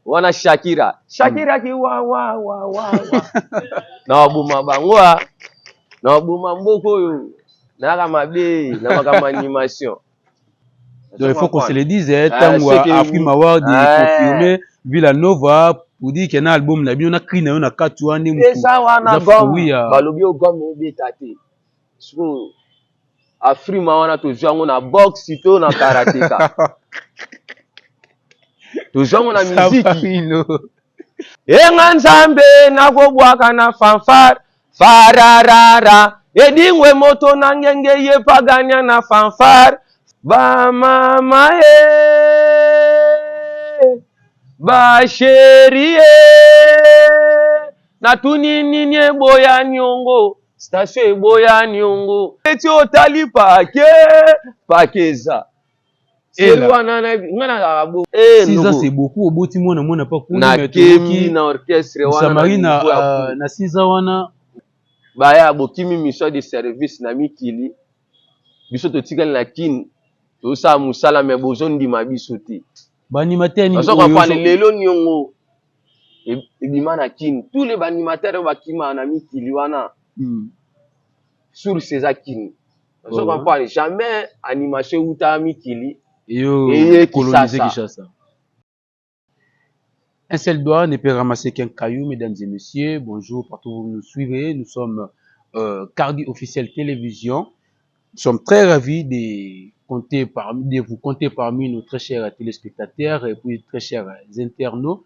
Wana Shakira, Shakira ki wa wa wa wa wa. Na boma bango ah. Na boma mboko oyo. Nayaka mabe na makambo animation. Donc il faut qu'on se le dise, eh, tango Afrima Award confirmé Villa Nova pour dire que na album na bino na cri na yo na kati wana nde mutu eza wana gomme balobi yo gomme ebeta te. Sikoyo Afrima wana tozwi yango na boxe to na karateka. Tozwi yango na miziki. Enga Nzambe nakobwaka na fanfare fararara edingwe moto na ngenge ye pagania na fanfare bamama e basheri e natuni nini eboya niongo station eboya niongo eti otali pake pake eza seri wana nga nazalaka bo eh, six ans, c'est beaucoup. Oboti mwana mwana pa kuna. Nakemi na orchestre wana Samari na na 6 ans wana. Baya bokimi mission de service na mikili, biso totikali na Kin, tozosala mosala me bozondima biso te. Baanimateur nini oyo lelo niongo ebima na Kin, tous les baanimateurs oyo bakima na mikili wana, source eza Kin. Ozo comprendre? Jamais animation ewuta mikili eye Kinshasa. Un seul doigt ne peut ramasser qu'un caillou, mesdames et messieurs. Bonjour partout où vous nous suivez. Nous sommes Cardi Officiel Télévision. Nous sommes très ravis de vous compter parmi nos très chers téléspectateurs et puis très chers internautes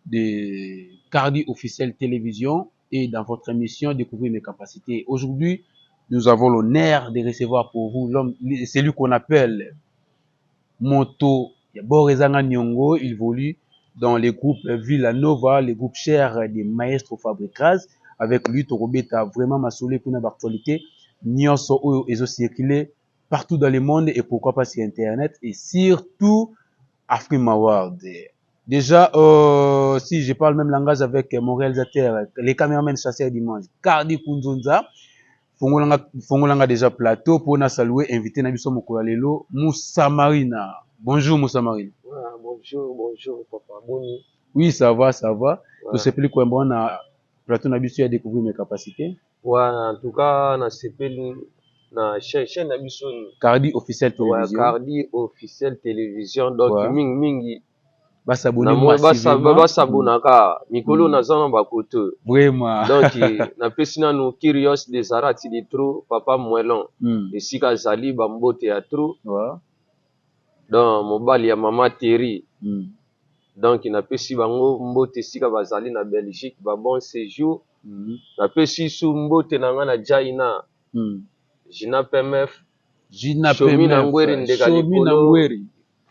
de Cardi Officiel Télévision et dans votre émission Découvrir mes capacités. Aujourd'hui, nous avons l'honneur de recevoir pour vous l'homme, celui qu'on appelle Moto Borezanga Nyongo. Il évolue dans les groupes Villanova, les groupes chers des Maestro Fabricas. Avec lui, tokobeta vraiment masolo pour une actualité. Nyonso oyo ezo circuler partout dans le monde et pourquoi pas sur Internet et surtout Afrima World. Déjà, si je parle même langage avec mon réalisateur, les caméramans chasseurs dimanche, Cardi Kunzunza, fongolanga, fongolanga déjà plateau pour na saluer invité na biso mokolo lelo, Moussa Marina. Bonjour Moussa Marina. Ouais, bonjour, bonjour papa. Boni. Oui, ça va, ça va. Ouais. Tosepeli koyamba na plateau na biso ya Découvrir mes capacités. Ouais, en tout cas, na sepeli na chaîne na biso. Cardi Officiel Télévision. Ouais, Cardi Officiel Télévision. Donc mingi mingi basabone. Basabonaka mikolo naza na bakoto. Vraiment. Donc napesi nanu Curious de Zarati de trop, papa Moelon. Esika azali, bambote ya trop. Donc mobali ya mama Terry. Donc napesi bango mbote esika bazali na Belgique, ba bon séjour. Napesi su mbote na nga na Jaina. Gina PMF. Gina. Shomi na Ngweri ndeka likolo.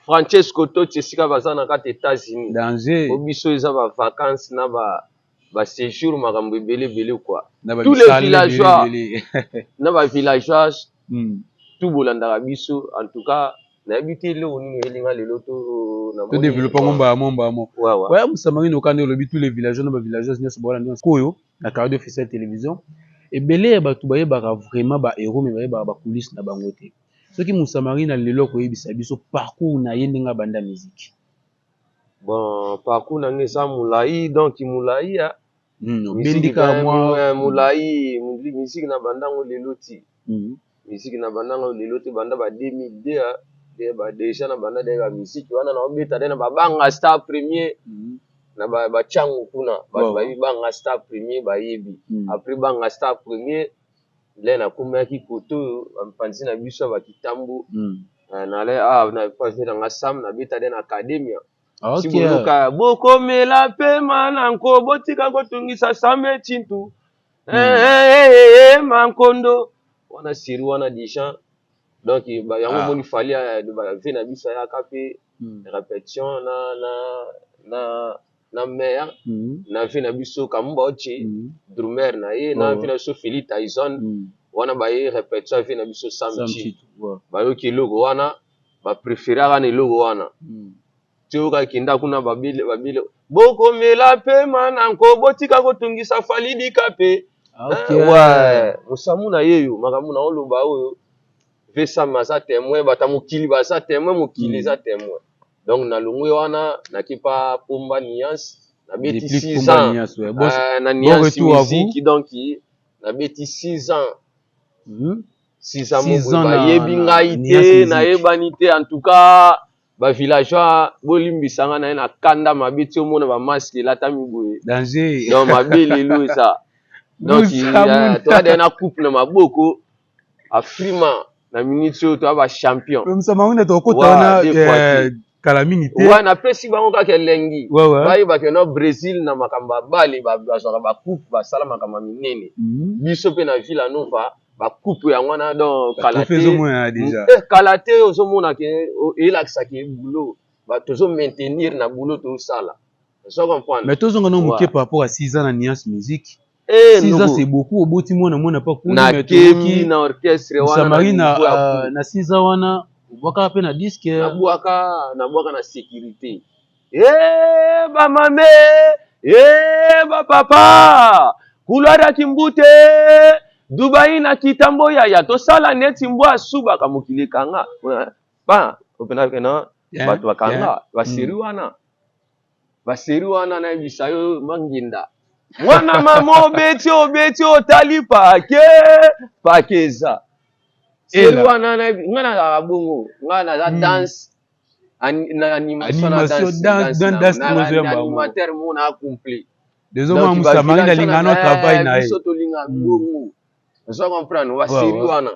Francesco Totti esika baza na kati États-Unis. Danger. Po biso eza ba vacances na ba séjour, makambo ebele ebele quoi. Tous les villageois na ba villageois tout bolandaka biso, en tout cas nayebi te eloko nini oyelinga lelo to. To développe ngo mbamo mbamo. Ouais, Moussa Marina, okandi olobi tous les villageois na ba villageois nyonso bolanda nyonso oyo na Cardi Officiel Télévision. Ebele ya bato bayebaka vraiment ba héros, mais bayebaka ba coulisses na bango te. Soki Moussa Marina lelo akoyebisa biso parcours na ye, ndenge abanda musique. Bon, parcours na nga eza molai, donc molai ya Obendi kaka mwa. Molai. Musique na bandango lelo ti musique na bandango lelo te, banda ba 2002 ba déjà na banda de ba musique wana na obeta de na babanga star premier na batiango kuna, bato bayebi banga star premier, bayebi. Après banga star premier le nakomaki kote oyo bampanzi na biso ya bakitambo nale na mpanzi nanga Sam, nabeta de na academia. Si boyoka bokomela pema na nko, botika kotungisa same chintu mankondo wana siri wana déjà. Donc yango omoni Fally ve na biso ayaka mpe répétition na mare na ve na biso Kamumba Oche, drummer na ye, na ve na biso Feli Tyson wana, baye répétition ve na biso Sam Chitu, bayoki eloko wana, bapréféraka na eloko wana. Toyoka kenda kuna babile babile bokomela pema na nko, botika kotungisa Fally dika mpe. Ouais, mosamu na ye yo makambo na oloba oyo, Vesam aza témoin, bato ya mokili baza témoin, mokili eza témoin. Donc nalongwe wana, nakipa Pomba Nuance, nabeti 6 ans. Niance, ouais. Bon, na bon Niance retour à vous. Musique, donc nabeti 6 ans. 6 ans. 6 Moko ans bayebi na ngai Niance te. Musique. Nayebani te. En tout cas, bavillageois, bolimbisanga na ye na kanda mabe ti omona bamasques elatami boye. Danger. Donc mabe lelo eza, donc Moussa Munda. Toza na coupe na maboko, afrima na minute oyo toza bachampion. Moussa Munda, tokota Ouais, wana deux fois te. Kala mingi te. Wa napesi bango kaka elengi. Ouais. Bayebaka no Brésil na makambo ya bale, bazwaka bacoupe, basala makambo ya minene. Biso mpe na Villa Nova, bacoupe yango wana, donc kala Trophée te. ezomonana déjà. Kala te, ozomona ke elakisaka boulot, tozo maintenir na boulot tozosala, ozo comprendre. Mais tozonga no moke par rapport à 6 ans na Niance Musique. 6 ans, ndugu, c'est beaucoup. Oboti mwana, mwana pa kuna, mais nakemi toyoki na orchestre wana na Samari na niveau ya na 6 ans wana, obwakaka mpe na disque. Nabwaka, nabwaka na sécurité. E bamame, e bapapa, couloir ya Kimbute, Dubai na Kitambo, yaya, tosala neti mbwa asubaka mokili ekanga ba openakena. Bien, Bato bakanga bien. basérie wana, basérie wana, nayebisa yo, manginda mwana mama, obeti, obeti, otali pake pake, eza série Ela. wana. Nga nazalaka bongo, nga naza danse, na animation na Animation, danse, danse, danse, danse, na ozoyamba yango. Animateur mo na accompli. Désormais Moussa Marine alinga no travail na ye. Biso tolinga bongo, ozo comprendre, basérie wana.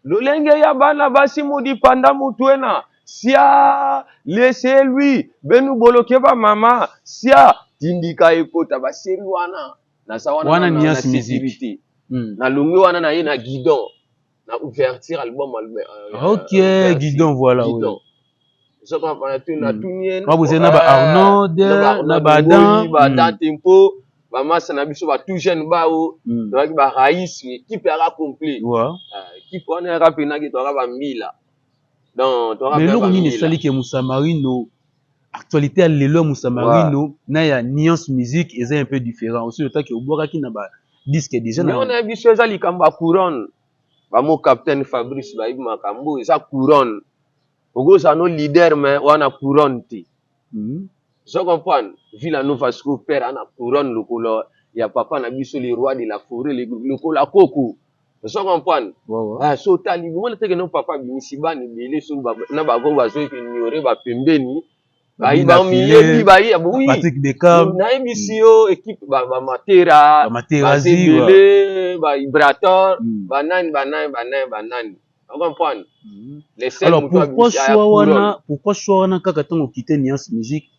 Lolenge ya bana basi mudipanda mutwena sia, laissez lui benu boloke bamama sia tindika ekota, basérie wana naza wana. Wana na Niance Musique. Sécurité. Nalongwe wana, na ye na Guidon, na ouverture album, Ok, ouverture. Guidon, voilà. Guidon, ozo comprendre, tu natuni ye. Wa boze na ba Arnaud, na ba Adam. Ba Adam Tempo, bamasa na biso, ba tout jeune bao. Tozalaki barais, équipe yaka complet. Équipe wana yaka mpenaki, toyaka bambila, donc toyaka Mais mpe eloko nini bambila. Esali ke Moussa Marino, actualité ya lelo ya Moussa Marino na ya Niance Musique eza un peu différent aussi, otaki obwakaki na ba disque déjà Ndenge na na biso eza likambo ya couronne. Bamo capitaine Fabrice bayebi makambo, eza couronne. Okozala no leader, mais wana couronne te. Ozo comprendre, Villa Nova sikoyo, père ana couronne lokolo ya papa na biso, le roi de la forêt, lokola koko, ozo comprendre. Ouais. Ah, so otali, omona teke no papa abimisi bana ebele, so na bango bazoignore bapembeni. Babina Bamiyebi Filet, bayi, oui. Patrick Beckham. Nayebisi yo, équipe bamatera. Bamaterazi. Basebele, baibrator, banani, banani, banani, banani, ocomprendre, les seuls. Alors Moto pourquoi abimisi aya choix couronne. wana, pourquoi choix wana kaka ntango okite Niance Musique,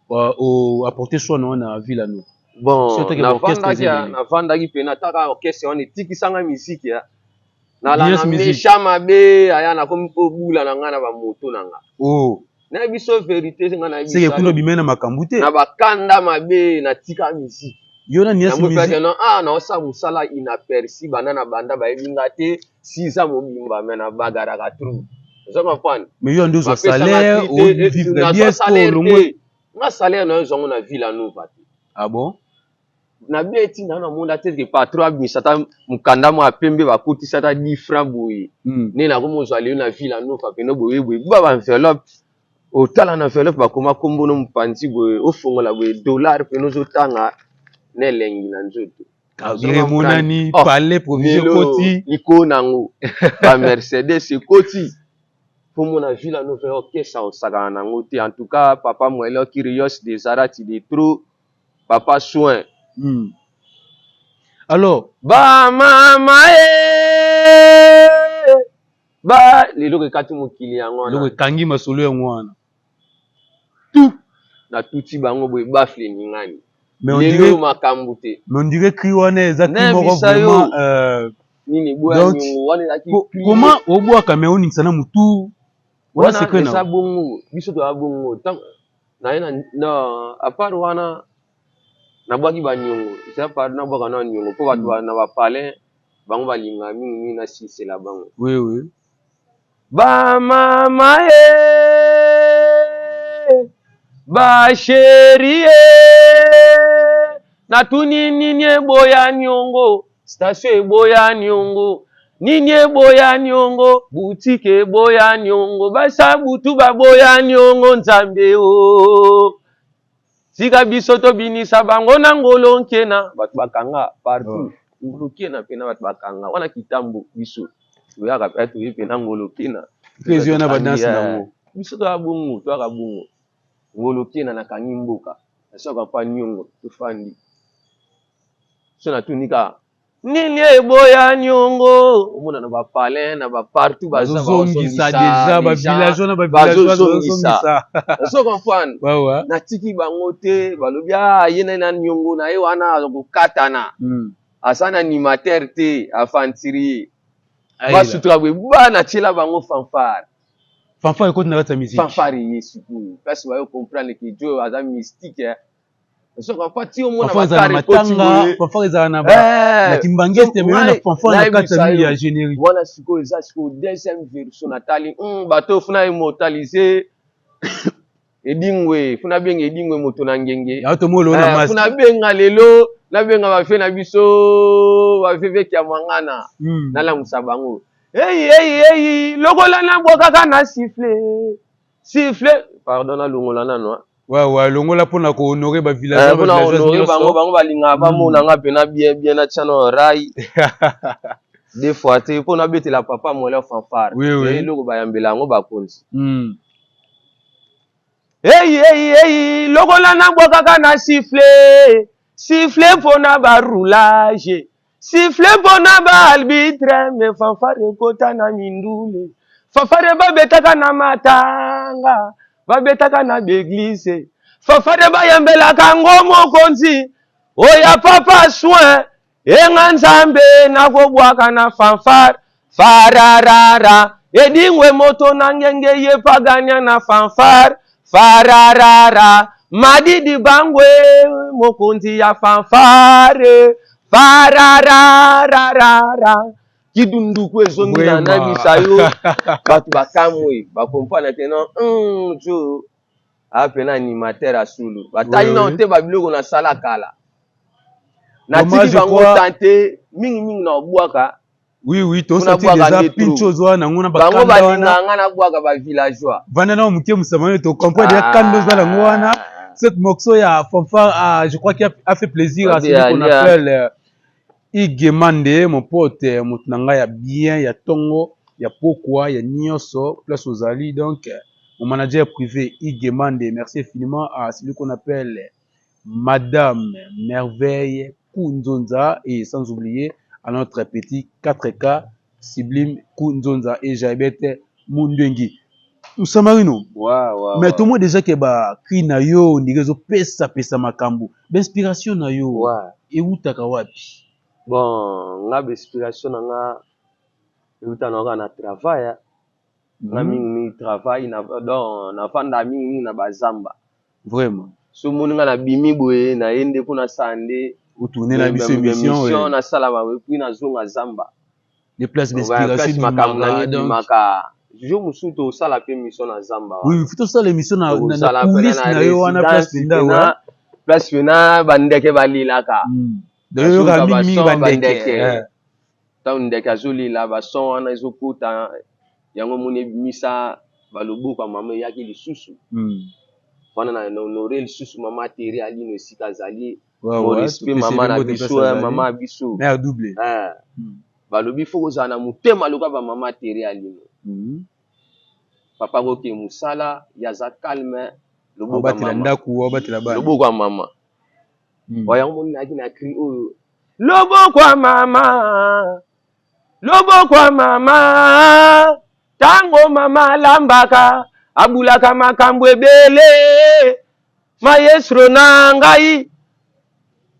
o apporter choix na wana Villa Nova? Bon, Surtout que baorchestre navandaki eza ebele. Navandaki mpena taka orchestre wana etikisanga misiki ya nalanga. Niance Musique. Méchant mabe aya, nakomi mpo bula na ngai na bamoto na nga. Oh. Nayebi so vérité, nga nayebi. Seke kuna obimai na makambo te. Na bakanda mabe, natika misiki. Yo na Niance Yango Musique. mpe no, ah, naosala mosala inaperçu, banda na banda bayebi nga te, 6 ans mobimba, me nabagaraka trop, ozo comprendre. Mais yo nde ozwa Bapesanga salaire, prix te, ovivre nazwa bien siko salaire olongwe. te. Nga salaire na yo ezwango na Villa Nova te. Ah bon? Nabeti na namona te ke patron abimisa ata mokanda moko ya pembe, bakotisa ata 10 franc boye. Nde nakomi ozwa lelo na Villa Nova pene boye boye, ba baenveloppe, otala na enveloppe, bakoma kombono mopanzi boye, ofongola boye, dollar pene, ozotanga na elengi na nzoto. Carburant emonani. Oh, palais provision lelo ekoti. Likolo nango bamercedes ekoti mpo mona Villa Nova, orchestre osakana nango te. En tout cas, papa Moelo Kirios de Zarati de trop, papa soin. Alors bamama e ba leloko ekati mokili yango eloko wana. Ekangi masolo yango wana. Tu natuti bango boye, bafle eningani. Mais on Lelo dirait makambo te. Mais on dirait cri wana eza cri moko Nayebisa yo. vraiment Nini eboya Donc, niongo wana ezalaki cri. Comment obwaka mais oningisa na motu wana? Wana Secret eza na bongo, biso toya bongo. Ntango naye na à part wana, nabwaki baniongo, eza par nabwaka na niongo mpo bato na bapalin bango balinga mingimingi, nasisela bango. Oui. Bamama e bachérie e, natuni nini eboya niongo, station eboya niongo. Nini eboya niongo, boutique eboya niongo, basa butu baboya niongo, Nzambe o. Tika biso tobinisa bango na ngolo nkena. Bato bakanga partout. Ngolo nkena pena bato bakanga. Wana kitambo biso. Toyaka pe toye pena ngolo nkena. Plaisir wana ba danse nango. Biso toyaka bongo, toyaka bongo. Ngolo nkena nakangi mboka. Nasoka mpa niongo tofandi. So natuni kaka nini eboya niongo, omona na bapalin na bapartout. Bazozongisa déjà bavillageois na bavillageois, bazozongisa. Ozo comprendre? Natiki bango te, balobi a ye na niongo na ye wana akokatana. Aza na animateur te, aventurier. Basutuka boye, bana tiela bango fanfare. Fanfare ekoti na kati ya musique. Fanfare ye sikoyo place bayo comprendre ke jo aza mystique. Fanfare ezala na matanga, fanfare ezala na kimbangeste, mais na fanfare na kati ya générique. Wana sikoyo eza sikoyo deuxième version. Natali bato funa immortaliser Edingwe, funa benga Edingwe moto na ngenge. Funa benga lelo, nabenga bafe na biso, baveveki ya mwangana, nalamusa bango. Eyi eyi eyi, lokola nabwakaka na sifflet sifflet. Pardon, nalongola nano. Ouais, longola mpona kohonorer bavillage. Mpona honorer bango, bango balingaka bamona nga mpena bien bien. Natia na rai deux fois te mpo nabetela papa Mwele fanfare. Eloko bayambela yango bakonzi. Eyi eyi eyi, lokola nabwakaka na sifflet sifflet mpona baroulage, sifflet mpona baarbitre, mais fanfare ekota na mindule. Fanfare babetaka na matanga, babetaka na baeglise, fanfare bayembelaka ngo mokonzi oya papa soin enga Nzambe. Nakobwaka na fanfare fararara, Edingwe moto na ngenge ye pagania na fanfare fararara, Madidi Bangwe mokonzi ya fanfare fararararara. Kidunduku ezongi na nabisa yo, bato bakamwe, bakomprendre te non, jo apena animateur asulu. Batali nano te babiloko nasala kala, natiki bango tante mingimingi na obwaka. Oui, tosati déjà pincho ozwa nango na bango balingaka nga nabwaka bavillageois. Vanda na moke, mosama, tocomprendre déjà kanda oza nango wana. Cette morceau ya fanfare, ah, je crois qu'il a fait plaisir à celui qu'on appelle Igemande, mon pote, moto na ngai ya bien, ya tongo, ya pokwa, ya nyonso place ozali. Donc mon manager privé Igemande, merci infiniment à celui qu'on appelle Madame Merveille Kunzonza et sans oublier à notre petit 4K Sublime Kunzonza et Jaibet Mundwengi. Samarino, mais tout le monde déjà que ba cri na yo ndenge ezopesa pesa makambo, bainspiration na yo eutaka wapi? Bon, nga bainspiration na nga euta na kaka na travail nga. Mingimingi travail na, donc nafanda mingimingi na bazamba. So omoni nga nabimi boye, naye nde mpo nasala nde otourne na biso émission. Nasala et puis nazonga zamba. Les places d'inspiration. Makambo na nga ebimaka. Jour mosusu tosala mpe émission na zamba. Oui, faut tosala émission na coulisse na yo wana, place mpenza. Place pena bandeke balelaka. Yoyoka mingimingi bandeke. Ntango ndeke azolela, bason wana ezokota yango, moni ebimisa baloboko ya mama eyaki lisusu wana na honore lisusu mama Tere Alino esika azali. Mo respect mama na biso, mama ya biso. Balobi fo kozala na motema loka bamama Tere Alino. Papa koke mosala, ye aza calme. Loboko ya mama yango moni nayaki na cri oyo, loboko ya mama, loboko ya mama. Ntango mama alambaka, abulaka makambo ebele, maestro na ngai.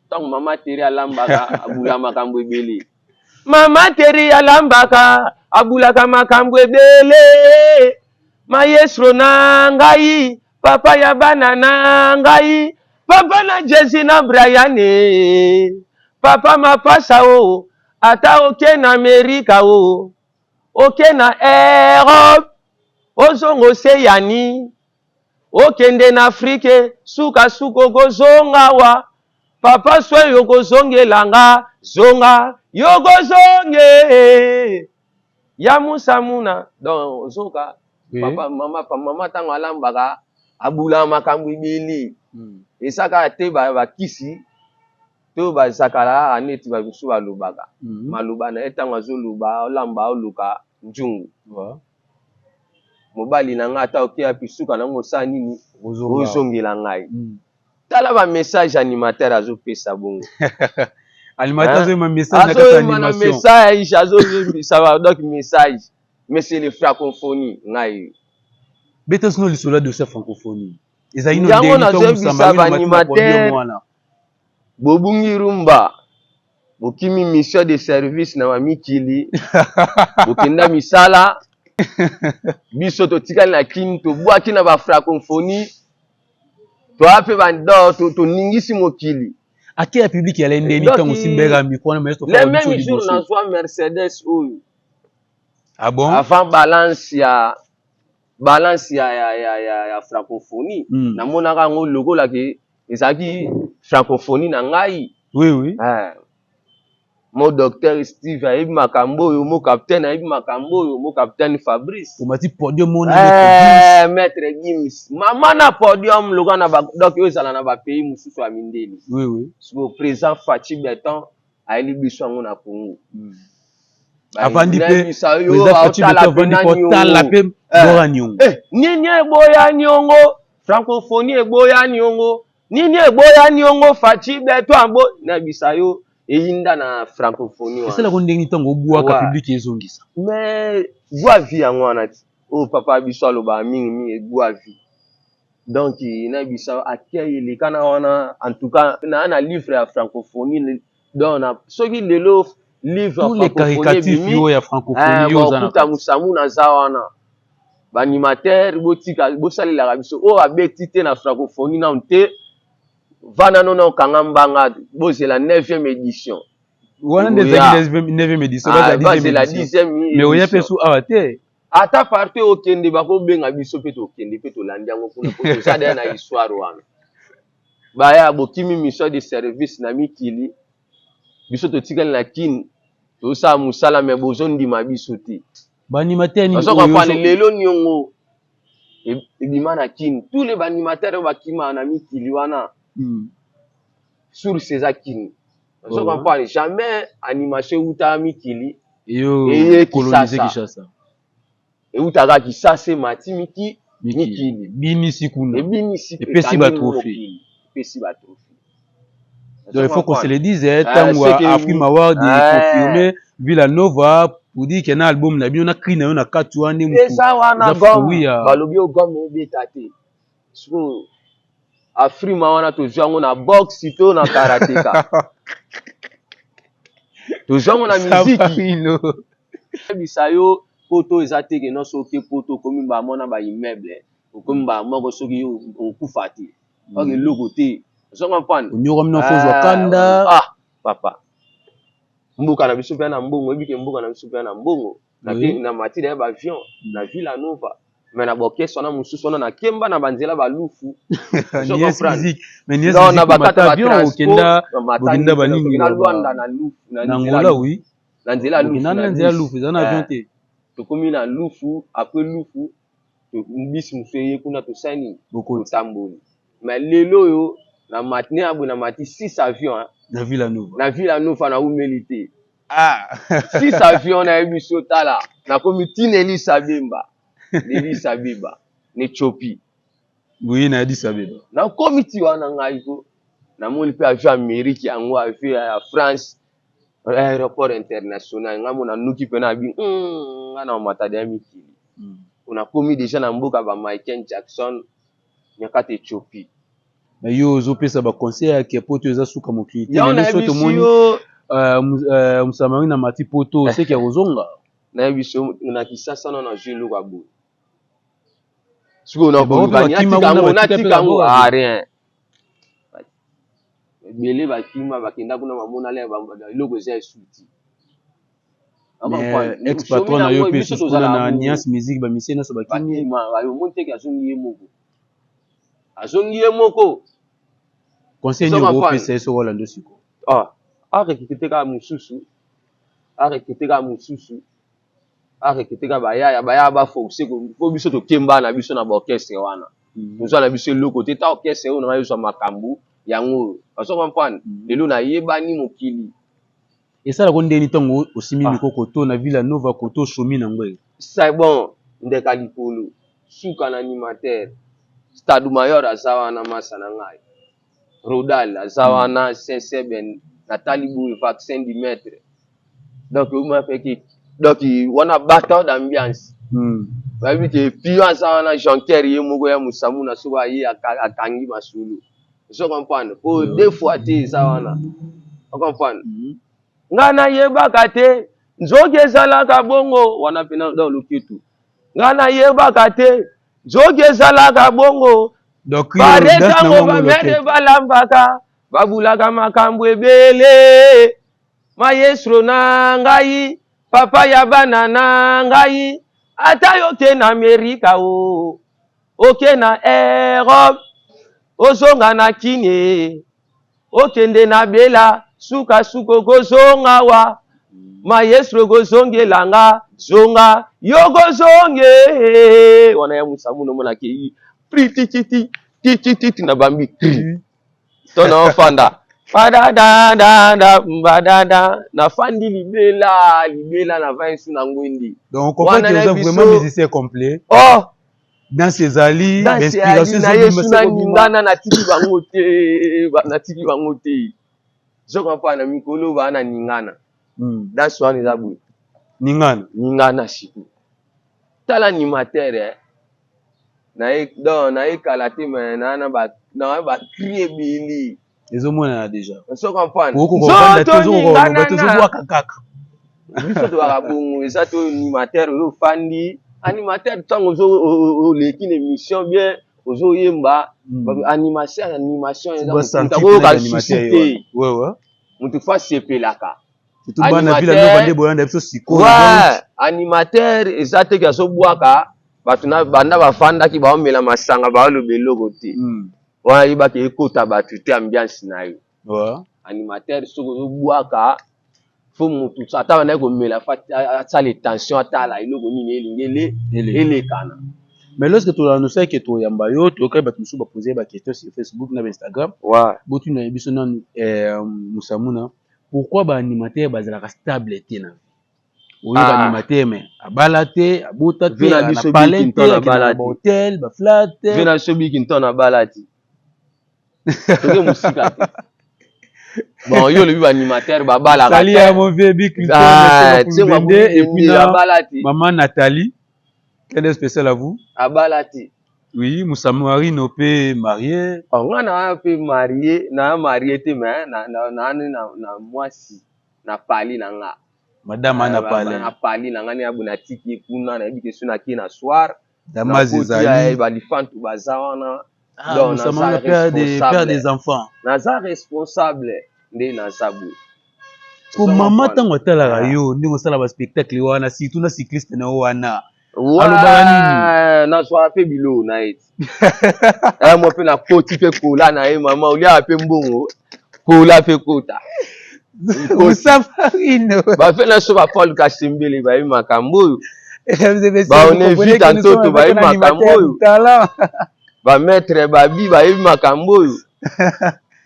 Ntango mama Tere alambaka, abula makambo ebele. Mama Tere alambaka, abulaka makambo ebele, maestro na ngai, papa ya bana na ngai, papa na Jesi na Briane, papa mapasa o. Ata oke na Amerika o, oke na Europe, ozonga oseyani, okende na Afrike, sukasuka okozonga wa. Papa soin yokozongela nga, zonga yokozonge ya musamuna. Donc ozoka papa mama pa mama ntango alambaka abulaka makambo ebele. Eza kaka te bakisi to bazakala kaka neti bamosusu balobaka. Maloba na ye ntango azoloba olamba oluka nzungu. Mobali na ngai ata okeya pisuka nango osala nini, ozongela ngai. Tala ba message animateur azopesa bongo. Animateur azoyema message na kati ya azoyema na animation. Message azoyebisa, donc message, mais c'est le francophonie ngai. Beta sino lisolo ya dossier ya francophonie ezali no Yango ndenge ntango nazoyebisa Musamari na mati na podium ba-animateur. wana. Bobungi rumba, bokimi mission de service na bamikili, bokenda misala, biso totikali na Kini, tobwaki na bafrancophonie, toya mpe bando toningisi mokili. Ake ya public ya ndeni Donc, ntango osimbeka micro wana maestro le Fara biso même jour liboso. Nazwa Mercedes oyo. Ah bon? Avant balance ya francophonie. Namonaka yango lokola ke ezalaki francophonie na ngai. oui oui Eh, mo docteur Steve ayebi makambo oyo, mo capitaine ayebi makambo oyo, mo capitaine Fabrice. Omati podium mona Maître Gims. Eh, Maître Gims mama na podium lokola na donc oyo ezala na bapays mosusu ya mindele. oui oui Sikoyo président Fatshi Béton ayeli biso yango na Congo. Avandi mpe Nayebisa yo, président Fatshi aotala Béton avandi mpe mpe otala na mpe Eh. bora niongo. Eh, nini eboya niongo? Francophonie eboya niongo. Nini eboya niongo? Fatshi Béton abo nayebisa yo, eyinda na francophonie wana. Esalaka ndenge ntango obwaka public ezongisa. Mais gwavi yango wana ti oyo papa biso alobaka mingimingi, gwavi. Donc nayebisa yo, accueil eleka na wana. En tout cas naa na livre ya francophonie, donc na soki lelo livre ya Tous les francophonie caricatifs ebimi, yo ya francophonie yo oza na bakuta kati. Musamu naza wana. Baanimateur botika bosalelaka biso oyo abeti te na francophonie nanu te, vanda no na okanga mbanga, bozela 9e édition. Wana nde Oya. ezalaki 9e édition. Ah, baza 10e bazela édition. 10e Mais oya mpe édition. su awa te. Ata partout okende, bakobenga biso mpe tokende mpe tolandi yango kuna, po toza deya na histoire wana. Baya bokimi mission de service na mikili, biso totikali na Kini, tozosala mosala, me bozondima biso te. Baanimateur nini Ozo oyo comprendre? Lelo niongo ebima na Kini, tous les baanimateur oyo bakimaka na mikili wana, source eza Kini. Ozo comprendre? Jamais animation eutaka mikili eyo eye coloniser Kisasa. Kinshasa. Eutaka Kisasa, emati miki mikili mikili. Binisi kuna. Ebimisi Epesi ekangi batrophée. mokili, epesi batrophée. Donc il faut qu'on se le dise, Ah, ntango c'est que- Afrima Award Ah. confirmé Villa Nova pour dire que na album na bino na cri na yo na kati wana nde mutu eza wana eza gomme fruit ya balobi oyo gomme ebeta te. Sikoyo Afrima wana tozwi yango na boxe to na karateka, tozwi yango na miziki. Samarino. Yebisa yo, poto eza te ke nyonso oke poto okomi bamona baimmeuble, okomi bamoko, soki okufa te oke eloko te. Ozo comprendre? Onyokwami na fozwa kanda. Ah papa, mboka na biso mpe na mbongo, oyebi ke mboka na biso mpe na mbongo. Na matida ya baavion na Villa Nova, mais na baorchestre wana mosusu wana nakemba na banzela balufu. Nies musique, mais Nies musique na bakata avion okenda, bokenda banini na Lwanda na Lufu. Na Angola, oui. Na nzela Lufu. Na nzela Lufu eza na avion te. Tokomi na Lufu, après Lufu bisi mosusu eye kuna, tosani, totamboli. Mais lelo oyo na matine ya boye na mati 6 avion. Na Villa Nova. Na Villa Nova naumeli te. Ah. 6 avion, nayebi so, tala, nakomi ntina Elisa Bemba, Elisa Beba na Éthiopie. Oui, na Addis Abeba. Nakomi ti wana, ngai ko namoni mpe avion Amérique yango, avion ya France, aéroport international. Ngai mo nanuki mpe na bi ngai na matadi ya mikili. Nakomi déjà na mboka ba Michael Jackson na kati Éthiopie. Mais yo ozopesa baconseil ya poto eza suka mokili te. Yango lelo so nayebisi tomoni yo Musamari na mati poto oseki ya kozonga. Nayebi so na Kisasa na nazwi eloko ya boye sikoyo. Bango mpe Nakoluka bakima natika kuna, yango batika mpe natika yango. na Ah, rien, ebele bakima, bakenda kuna, bamona eloko eza esuti. Mais ex patron na yo mpe susu kuna na Niance Musique, bamisie nyonso bakimi. Bakima, omoni teke azongi ye moko, azongi ye moko. Conseil nini okopesa ye soki olanda sikoyo? Ah, arecruter kaka mosusu, arecruter kaka mosusu, arecruter kaka bayaya, bayaya baforce po biso tokemba na biso na baorchestre wana. Tozwa na biso eloko te. Ta orchestre oyo nanga ezwa makambo yango oyo, ozo comprendre? Lelo nayebani mokili. Esalaka ndeni ntango osimi micro koto na Villa Nova, koto shomi nango? C'est bon, ndeka likolo, suka na animateur Stade Mayor aza wana, masa na ngai Rodal aza wana, Saint-Seben natali boye, vaccin du maître. Donc omafeki, donc wana battant d'ambiance. Bayebi ke pion aza wana, Jonker ye moko ya mosamuna, soki aye akangi masolo, ozo comprendre? Po deux fois te eza wana, ocomprendre? Nga nayebaka te nzoki ezalaka bongo wana mpena. Donc loketu, nga nayebaka te nzoki ezalaka bongo. Pare ntango bamere balambaka, babulaka makambo ebele. Maestro na ngai, papa ya bana na ngai, ata yo ke na Amerika, o oke na Europe, ozonga na Kine, okende na Bela, sukasuka okozonga wa maestro, ekozongela nga, zonga yo kozonge wana ya mosamu. Omonaki ei pri tititi tititi na bambi kri to na ofanda badadadada badada, nafandi libela libela, navandi su na ngwendi. Donc on comprend que oza vraiment musicien complet. Oh. Danse ezali. Inspiration na ye su na ningana, natiki bango te, natiki bango te. Zoka mpa na mikolo baa na ningana. Danse wana eza boye. Ningana. Ningana siku tala animateur, eh. Naye donc nayekala te, me naa na bacri ebele. Ezomonana déjà. Ozo comprendre? Tozobwaka kaka. Biso tozalaka bongo, eza to animateur oyo ofandi, animateur ntango oleki na émission bien, ozoyemba animation, animation eza koyoka susi te, motu fa asepelaka. Animateur eza teke azobwaka bato na banda bafandaki, baomela masanga, baoloba eloko te. Wana yebaka ekota bato te, ambiance na yo. Animateur soki ozobwaka, fo motu ata bandaki komela, fo asala attention, atala eloko nini elingi elekana. Mais lorsque toannonçaki ke toyamba yo, toyokaki bato mosusu bapose baquestion sur Facebook na baInstagram. Botuna biso nanu, Musamuna, pourquoi baanimateur bazalaka stable te na vie? Oyoka animateur mais abala te, abota te, na palais te, akenda na bahotel, baflat. Ve na biso biki ntono abala te, toke mosika te. Bon, yo olobi baanimateur babalaka. Salut à mon vieux Bic Clinton et puis abala te. Maman Nathalie, quel est spécial à vous. Abala te. Oui, Moussa Marino pe marié. Nga na pe marié, na marié te, mais na na mwasi na pali na nga. Madame ana pale. Na pali na nga ne abu, natiki ye kuna, nayebi ke so nake na soir Damas ezali. Balifantu baza wana. Donc naza père des enfants. Naza responsable nde naza boye. Ko mama ntango atalaka yo ndenge osala baspectacle wana, surtout na cycliste na yo wana, alobaka nini? Nazwaka mpe biloko na ye ti mwa mpe nakoti mpe kola na ye. Mama oliaka mpe mbongo, kola mpe kota. Musafarino. Bafe na so bapaul Kasembele bayebi makambo oyo, baonevita ntoto bayebi makambo oyo, bamaître babi bayebi makambo oyo.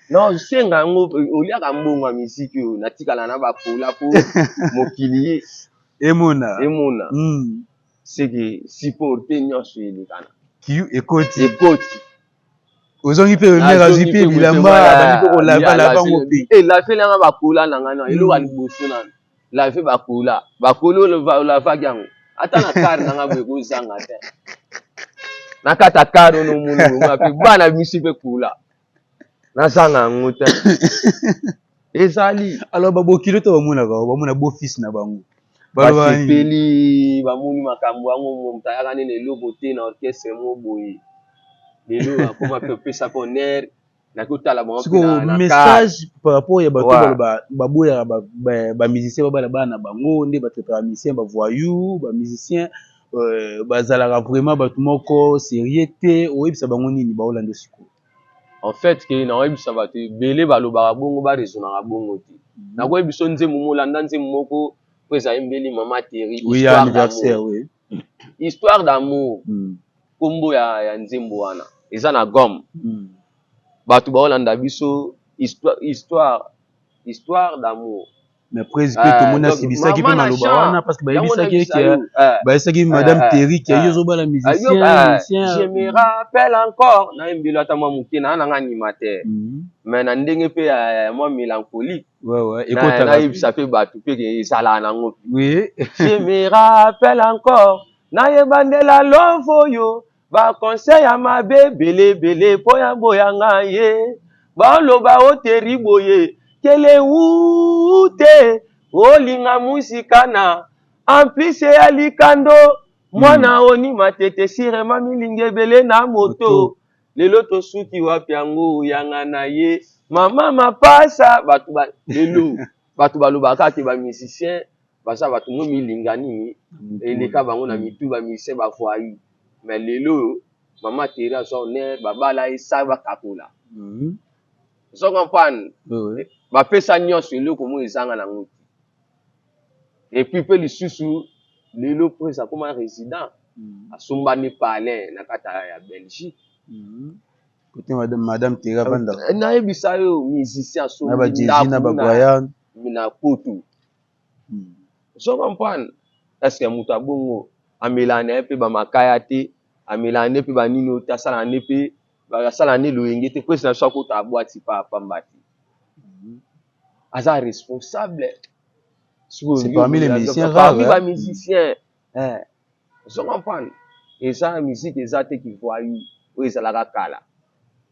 Non, senga yango, oliaka mbongo ya misiki oyo, natikala na bakola po mokili emona. Emona. Seke supporte nyonso elekana. Kiyu ekoti. Ekoti. Ozongi mpe mare azwi mpe bilamba, abandi mpe kolava lava yango mpe. Lavelanga bakola na ngai na eloko ya liboso nano, lave bakola, bakola olavaki yango ata na kare na ngai boye, kozanga te na kati ya kare ono omoni bongo mpe bana misi mpe kola, nazanga yango te, ezali. Alors babokilo to bamonaka, bamona beau fils na bango? Basepeli, bamoni makambo yango. Moto ayaka nini eloko te na orchestre mo boye, lelo akoma mpe opesa mpe honneur, naki kotala bango. Sikoyo message par rapport ya bato baloba baboyaka bamusicien babala bana na bango, nde batraitaka bamusicien bavoyou, bamusicien bazalaka vraiment bato moko sérieux te, oyebisa bango nini baolanda sikoyo? En fait ke nakoyebisa bato ebele balobaka bongo, baraisonnaka bongo te. Nakoyebi biso nzembo molanda, nzembo moko po ezali mbeli Mama Terry. Oui, ya anniversaire, oui. Histoire d'amour. Nkombo ya nzembo wana eza na gomme. Bato baolanda biso, histoire d'amour. Mais prise mpe tomoni asibisaki mpe maloba wana parce que bayebisaki eke bayebisaki Madame Terry ke yo ozobala musicien. Musicien. Je me rappelle encore, nayembeli ata mwa moke naa nanga animateur, mais na ndenge mpe ya mwa mélancolique, nayebisa mpe bato mpe ke ezalaka nango. Je me rappelle encore, nayebandela love oyo, baconseil ya mabe ebelebele mpo ya boyanga ye, baloba oteri boye kele ute olinga musika na en plus ya likando mwana oni matete sirema milingi ebele na moto. Lelo tosuki wapi? Yango yanga na ye mama mapasa. Bato ba, lelo bato balobaka ke bamusicien baza bato mo milinga nini eleka bango na mitu, bamusicien bavoyu. Mais lelo oyo Mama Terry azwa honneur, babala ye sa bakakola. Ozo comprendre? Bapesa nyonso, eloko moko ezanga nango te. Et puis mpe lisusu lelo prince akoma résident, asombani palin na kati ya Belgique. Côté Madame Terry avandaka. Nayebisa yo, musicien na bajezi na babrian. Na poto. Ozo comprendre? Est ce que moto abongo amelaka na ye mpe bamakaya te, amelaka nde mpe banini oyo te, asalaka nde mpe asala nde loyenge te? Prince na biso akota abwati pa pamba te, aza responsable. C'est parmi les musiciens rares. Parmi bamusicien, ozo comprendre? Eza musique eza te kivoyu oyo ezalaka kala.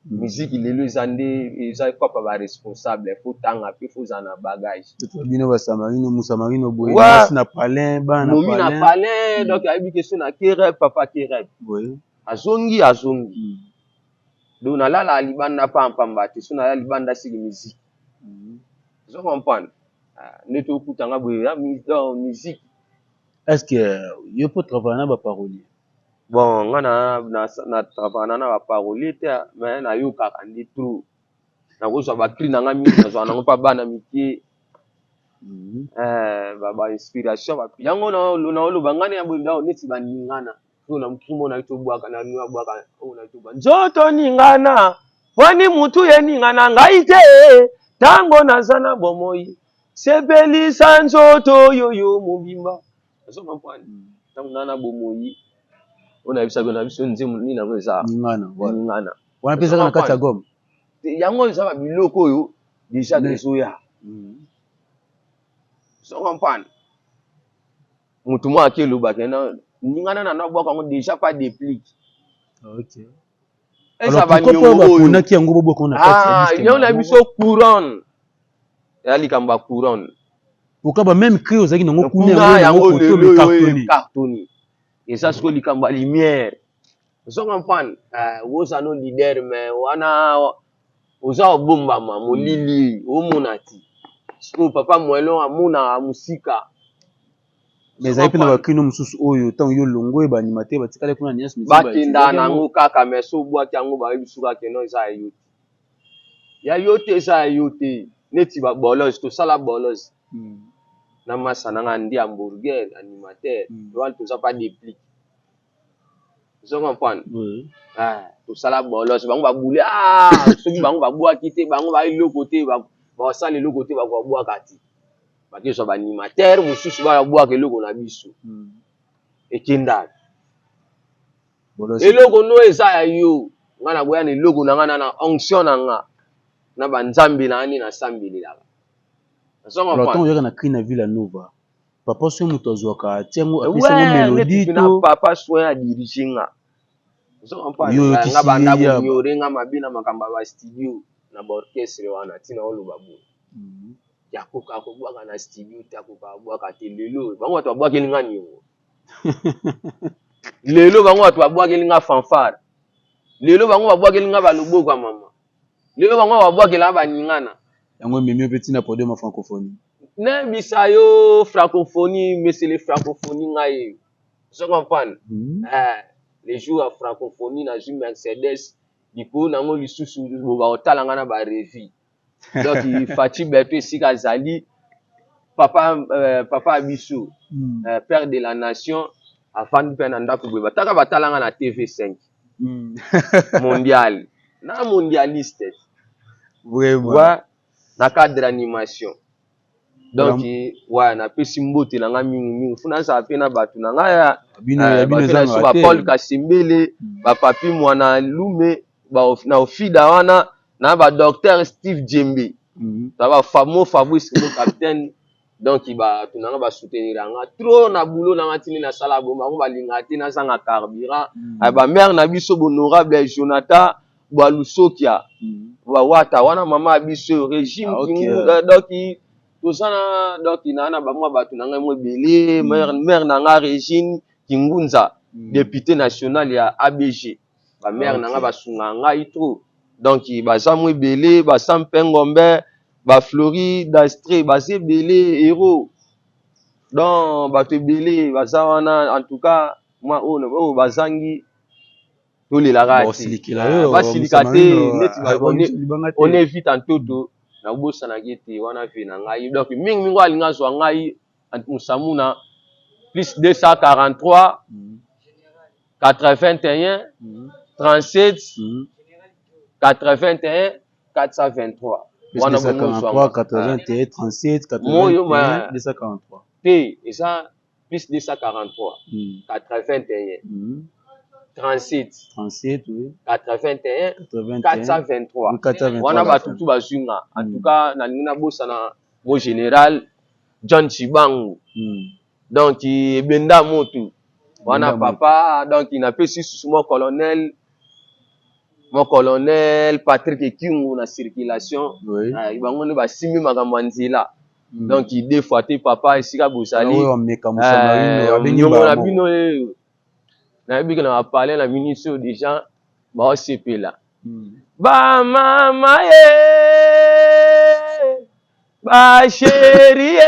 Musique lelo eza nde eza kopa baresponsable, faut tanga mpe faut ozala na bagage. Bino basamarino musamarino boye, mwasi na palin, bana. Momi na palin. Donc ayebi ke so na kereb, papa kereb azongi, azongi. Donc nalala libanda pampamba te. So nalala libanda, siki musique. Ozo comprendre? Nde tokutanga boye musique. Est ce que yo mpo travaille na baparolier? Bon, nga na travaille na baparolier te, mais nayokaka nde trop. Nakozwa bacri na nga mingi, nazwaka nango mpa bana mike, bainspiration yango naoloba nga neti baningana oyo na motu na tobwaka na bwaka oyo na tobwaka nzoto ningana poni mutu ye ningana ngai te. Ntango naza na bomoi, sepelisa nzoto yoyo mobimba. Ozo comprendre? Ntango na bomoi oyo nayebisaki na biso, nzembo nini yango eza? Ningana. Ningana. Wana mpe ezaka na kati ya gomme. Yango eza babiloko oyo déjà ezoya. Ozo comprendre? Motu moko ake elobaka na ningana na nabwaka yango déjà pas déplique. Eza baniongo baponaki yango bobwaka na kati. Yango na biso couronne, eya likambo ya couronne. Pourquoi ba même cri ozalaki nango kuna? Yango lelo cartonné, eza sikoyo likambo ya lumière. Ozo comprendre? Oza no leader, mais wana oza obombama molili, omona ti sikoyo papa moelon amonaka mosika. Mais ezali mpe na bacrino mosusu oyo ntango yo longo oyo baanimateur batikali kuna nyonso. Bakendaka nango kaka, mais so obwaki yango, bayebi suka keno eza ya yo te, ya yo te, eza ya yo te. Neti babolos, tosala bolos na masa nanga ndi hamburger animateur wana, toza pas déplique. Ozo comprendre? Tosala bolos, bango babule. Soki bango babwaki te, bango ba eloko te, basala eloko te, bakobwaka te, bakezwa baanimateur mosusu bayabwaka eloko na biso. Ekendaka eloko no eza ya yo. Nga na boya na eloko na nga na onction na nga na banzambe na nga nde nasambelelaka. Ntango oyaka na cri na Villa Nova, papa soin moto azwaka atiango, apesi yango mélodie to? Papa soin adirige nga. Nga banda bonyore nga mabe na makambo ya bastudio na baorchestre wana, ntina oloba boye, yakoka kobwaka na studio te, akoka kobwaka te. Lelo bango bato babwakeli nga niongo, lelo bango bato babwakeli nga fanfare, lelo bango babwakeli nga baloboko ya mama, lelo bango babwakela baningana. Yango ememi mpe ntina podium ya francophonie. Nayebisa yo, francophonie, mesele francophonie, ngai ozo comprendre? Le jour ya francophonie, nazwi Mercedes. Likolo nango lisusu bakotala nga na ba revue. Donc Fatshi Beto esika azali, papa, papa ya biso, père de la nation, afandi mpe na ndako boye, bataka batala nga na TV5 mondial na mondialiste. Vraiment. Ouais, na cadre animation. Donc ouais, napesi mbote na nga mingimingi, funa nazala mpe na bato na ngai ya bino ya bino bato na biso, ezangaka ba te. Paul Kasembele, bapapi Mwana Lume, na Ofida wana na ba docteur Steve Djembe, na bafamo Fabrice mo capitaine. Donc bato na nga basoutenir nga trop na boulot na nga, ntini nasala bo bango balingaka te nazanga carburant. Bamare na biso, honorable Jonathan Bwalusokia, bawata wana, mama ya biso régime. Ah, ok. Kingu, donc toza na, donc na bamwa bato na ngai mo ebele. Mare na nga Régine Kingunza, député national ya ABG, bamare na nga basunga ngai trop. Donc baza mo ebele, basampe ngombe, baflori dastre, baza ebele, héros. Donc bato ebele baza wana. En tout cas mwa oyo oyo bazangi, tolelaka te. Basilikela yo. Basilika te neti libanga te. On évite ntoto nabosanaki ete wana ve na ngai. Donc mingimingi oyo alingi azwa ngai Musamuna, plus 243 81 37 81 423. Plus Wana 243 81 37 Moyo 81 243. Te, eza plus 243 81 37 37, oui. 81 81 423. Oui, 423. Wana bato tu bazwi nga. En tout cas nalingi nabosana mo général John Chibangu. Donc ebenda motu wana. Ebenda moto. Papa, donc napesi susu mo colonel Patrick Ekingu na circulation. Bango nde basimbi makambo ya nzela. Donc deux fois te, papa, esika bozali. Oyo ameka Musamarino abengi Niongo na bango. bino oyo nayebi ke na bapale na minisi oyo déjà baosepela. Bamama ye, bachérie ye,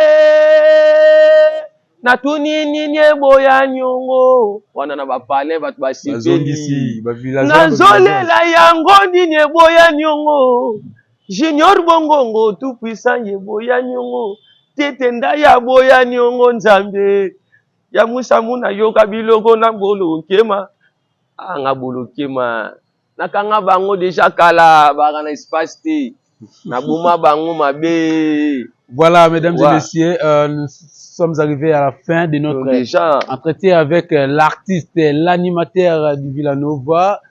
natuni nini eboya niongo wana na bapale, bato basepeli. Bazongisi bavillageois. Nazolela yango nini eboya niongo? Junior Bongongo tout puissant, eboya niongo tete ndaya, boya niongo. Nzambe ya Musamu, nayoka biloko na bolo nkema anga bolo nkema, nakanga bango déjà kala, baka na espace te, naboma bango mabe. Voilà, mesdames et messieurs, nous sommes arrivés à la fin de notre déjà entretien avec l'artiste et l'animateur du Villanova,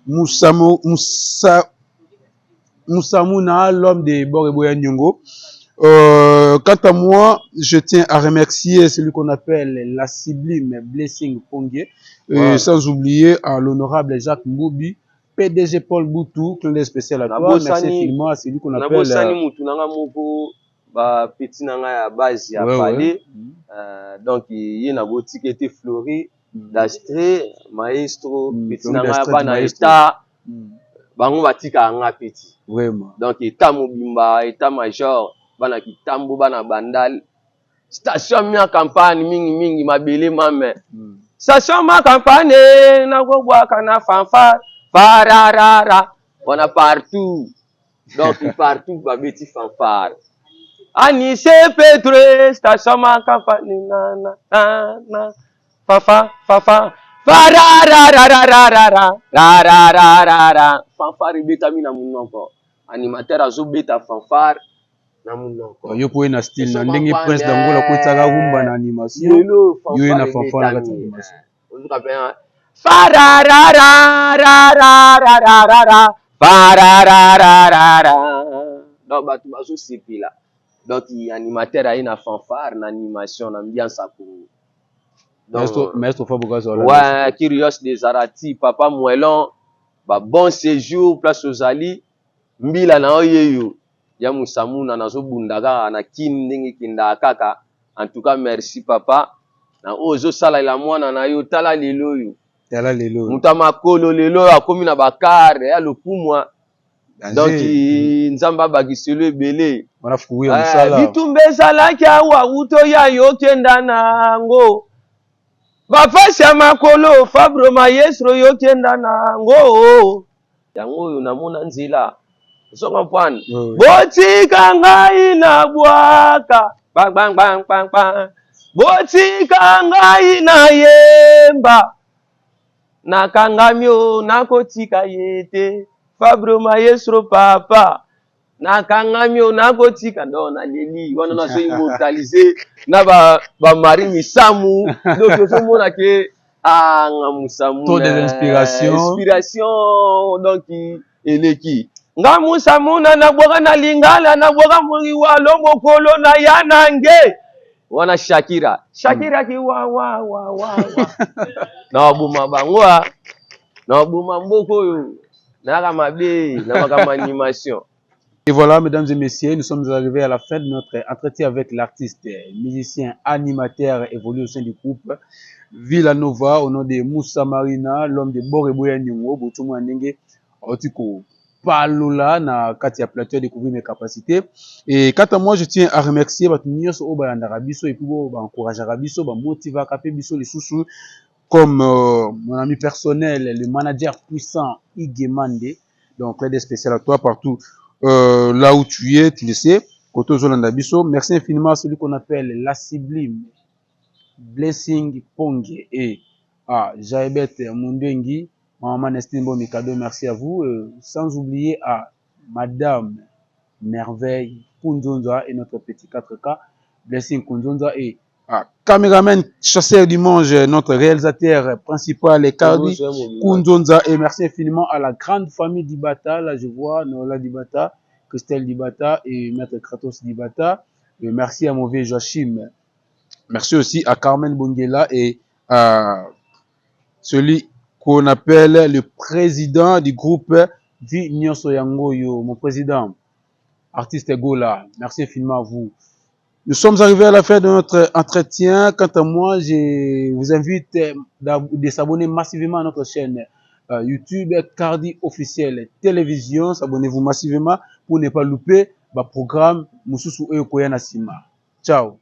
Moussa, Moussa, Moussa Mouna, l'homme de Boreboya Nyongo. Quant à moi, je tiens à remercier celui qu'on appelle la sublime Blessing Pongue, sans oublier à l'honorable Jacques Mboubi, PDG Paul Boutou, clin d'œil spécial à toi. Merci infiniment à celui qu'on appelle Nabosani mutu nanga moko, bapeti na ngai ya base ya palais. Donc ye nabotika ete Flori Dastre maestro, peti na ngai ya bana eta, bango batikaka nga peti. Vraiment. Donc eta mobimba, état major, bana Kitambo, bana Bandal, station mia campagne, mingimingi mabele mame. Station ma campagne, nakobwaka na fanfare fararara wana partout. Donc partout babeti fanfare Anise Petre, station ma campagne, na na na na fafa fafa farararararara rarararara, fanfare ebetami na monoko, animateur azobeta fanfare na monoko. Yo po ye na style na ndenge Prince d'Angola akotisaka rumba na animation. Lelo yo ye na fanfare na kati ya animation. Ozoka mpe farararararararara fararararara, donc bato bazosepela. Donc animateur aye na fanfare na animation na ambiance ya Congo. Donc, maestro Fabregas. Ouais, Kyrios de Zarati, papa Moelon, ba bon séjour place ozali, mbila na yo yeyo ya Musamuna, nazobunda kaka na Kini ndenge ekendaka kaka. En tout cas merci papa na oyo ozosalela mwana na yo. Tala lelo oyo. Tala lelo. Moto ya makolo lelo oyo akomi na bakare ya lokumwa. Donc Nzambe abakiselo ebele. Wana fruit ya mosala. Bitumba ezalaki awa uto ya yo kenda nango, bafasi ya makolo, Fabro maestro, yo kenda nango. Yango oyo namona nzela, ozo comprendre? Botika ngai na bwaka bang bang bang bang bang, botika ngai na yemba, nakangami o, nakotika ye te. Fabro Maestro papa, nakangami o, nakotika. Donc naleli wana, nazo immortaliser na bamari ba misamu. Donc ozomona ke anga musamu. Trop des inspirations. Inspiration, donc eleki nga musamuna, nabwaka na lingala, nabwaka moriwalo mokolo na ya nange wana. Shakira, Shakira ki wa wa wa wa wa, na bango a na boma mboka oyo, nayaka mabe na makambo animation. Et voilà, mesdames et messieurs, nous sommes arrivés à la fin de notre entretien avec l'artiste, musicien, animateur évolué au sein du groupe Villanova au nom de Moussa Marina, l'homme de Boreboya Nyongo, Botumu Ndenge, Otiko Palola na kati ya plateau découvrir mes capacités. Et quant à moi, je tiens à remercier bato nyonso oyo balandaka biso et puis oyo baencourageaka biso, bamotivaka mpe biso lisusu, comme mon ami personnel, le manager puissant Igemande. Donc, aide spéciale à toi partout là où tu es, tu le sais. Koto Zolanda biso. Merci infiniment à celui qu'on appelle la sublime Blessing Ponge et à Jaibet Mundengi, Maman Nestine Mikado, merci à vous. Sans oublier à Madame Merveille Kunzonza et notre petit 4K, Blessing Kunzonza, et à caméraman chasseur du mange, notre réalisateur principal, Cardi Kunzonza. Et merci infiniment à la grande famille Dibata. Là, je vois Nola Dibata, Christelle Dibata et Maître Kratos Dibata. Et merci à mauvais Joachim. Merci aussi à Carmen Bongela et à celui qu'on appelle le président du groupe Vi Nyonso Yangoyo, mon président, artiste Gola. Merci infiniment à vous. Nous sommes arrivés à la fin de notre entretien. Quant à moi, je vous invite de s'abonner massivement à notre chaîne YouTube Cardi Officiel Télévision. S'abonnez-vous massivement pour ne pas louper le programme mosusu oyo ekoya na sima. Ciao.